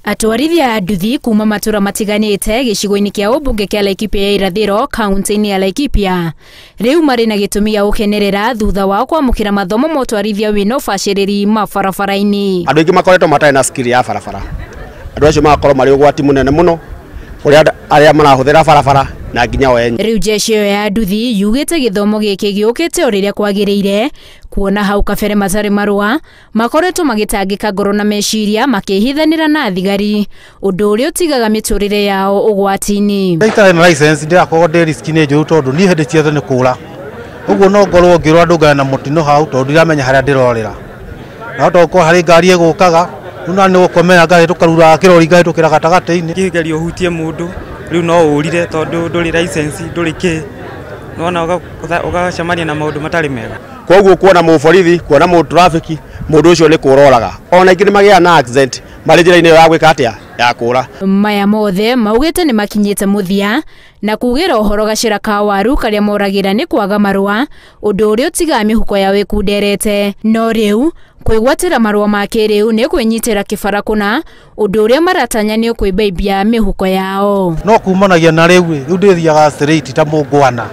Atwarithia a nduthi kuma matura matiganite gicigo-ini kia ubunge kia Laikipia ya irathiro kaunti-ini ya Laikipia riu mari na gitumi gia gukenerera thutha wao kwamukira mathomo ma utwarithia wina ubaciriri ma barabara-ini. Andu aingi makoretwo matari na skill ya barabara, andu acio magakorwo mari ugwati munene muno kuri aria marahuthira barabara na nginya o enye. Riu jeshi iyo ya nduthi yugite githomo giki giukite o riria kwagiriire kuona hau kabere matari marua makoretwo magitangika ngoro na meciria makihithanira na thigari undu uria utigaga miturire yao ugwati-ini. Itarĩ na license ndirakorwo ndĩ risk nĩ njũru tondu niĩ hĩndĩ ciothe nĩ kũra, ũguo no ngorwo ngĩrora ndũngane na mũtino hau tondu ndiramenya harĩa ndĩrorĩra, na hota gũkorwo harĩ ngari ĩgũkaga rĩu na nĩ gũkomera ngari tũkaruraga kĩrori ngahĩtũkĩra gatagatĩ-inĩ. Kĩgerio ũhutie mũndũ rĩu no ũrire tondu ndũrĩ license ndũrĩ kĩ, nĩwona ũgacemania na maũndũ matarĩ mega. Koguo kuona mũborithi kuona mũ traffic mũndũ ũcio nĩ kũroraga, ona ingĩ nĩ magĩaga na accident marĩ njĩra-inĩ ya gwĩka atĩa ya kũra. Maya mothe maugĩte nĩ makinyĩte mũthia na kugĩra ũhoro gacĩra ka waru karĩa moragĩra nĩ kwaga marũa ũndũ ũrĩa ũtigaga mĩhuko yao ĩkunderete. No rĩu kwĩgwatĩra marũa ma kĩrĩu nĩ kwĩnyitĩra kĩbara kũna ũndũ ũrĩa maratanya nĩ ũkwĩmbaimbia mĩhuko yao. No kumanagia na rĩu rĩu ndĩthiaga straight ta mũngwana,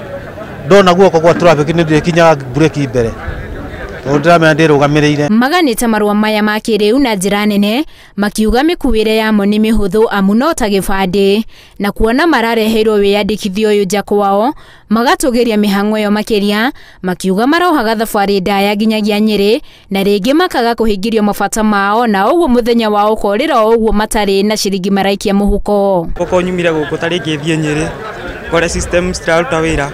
ndona guoko gwa traffic nĩ ndĩkinyaga breki mbere tondũ ndĩramenya ndĩrũgamĩrĩire. Maganĩte marũa maya ma kĩrĩu na njĩra nene makiuga mĩkuĩre yamo nĩ mĩhũthũ amu no ta gĩbandĩ, na kuona marareheirwo wĩyandĩkithia ũyũ nja kwao magatũgĩria mĩhang'o ĩyo makĩria, makiuga marohaga thabarĩ ndaya nginyagia Nyĩrĩ na rĩngĩ makaga kũhingĩrio mabata mao na ũguo mũthenya wao ũkorĩra o ũguo matarĩ na ciringi maraikia mũhuko. Okorwo nyumire gũkũ ta rĩngĩ thiĩ Nyĩrĩ kore system citiraruta wĩra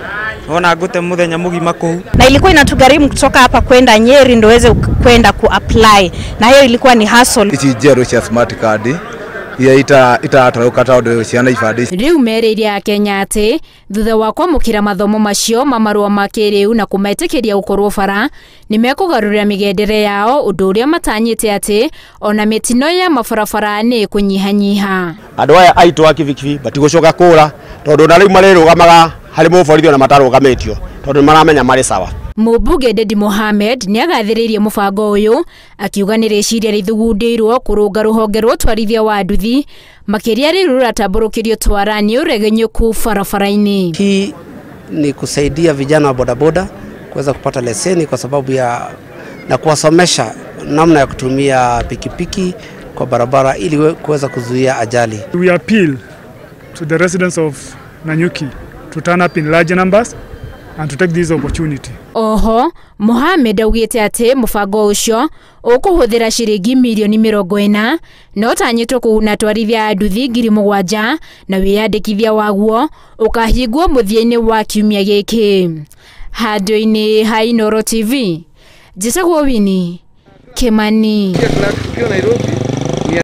ona ngute muthenya mugima kuu. Na ilikuwa inatugharimu kutoka hapa kwenda Nyeri ndio uweze kwenda ku-apply, na hiyo ilikuwa ni hassle. Ici njerũ cia smart card iria itaratoroka tondu ciana ibandĩ. Rĩu merĩire Akenya atĩ thutha wa kwamũkĩra mathomo macio ma marũa ma kĩrĩu na kũmetĩkĩria gũkorwo bara nĩ mekũgarũrĩra mĩgendere yao ũndũ ũrĩa matanyĩte atĩ ona mĩtino ya mabarabara nĩ ĩkũnyihanyiha. Andũ aya aitũ a kibikibi matigũcoka kũra tondũ na rĩu marĩrũgamaga harĩ mũborithi ona matarũgamĩtio tondũ maramenya marĩ sawa. Mũmbunge Dedi Mohamed nĩagathĩrĩirie mũbango ũyũ akiuga nĩ rĩciria rĩthugundĩirwo kũrũnga rũhonge rwa ũtwarithia wa nduthi makĩria rĩu rũratambũrũkĩrio twara nĩ ũregenyũku barabara-inĩ. Hii ni kusaidia vijana wa bodaboda kuweza kupata leseni kwa sababu ya na kuwasomesha namna ya kutumia pikipiki kwa barabara ili kuweza kuzuia ajali. We appeal to the residents of Nanyuki to turn up in large numbers and to take this opportunity. Oho, Mohamed augĩte atĩ mũbango ũcio ũkũhũthĩra ciringi mirioni 40 na ũtanyĩtwo kũguna atwarithia a nduthi 7,000 na wĩyandĩkithia waguo ũkahingwo mũthia-inĩ wa kiumia gĩkĩ. Handũ-inĩ ha Inooro TV, njĩtagwo Winnie Kimani.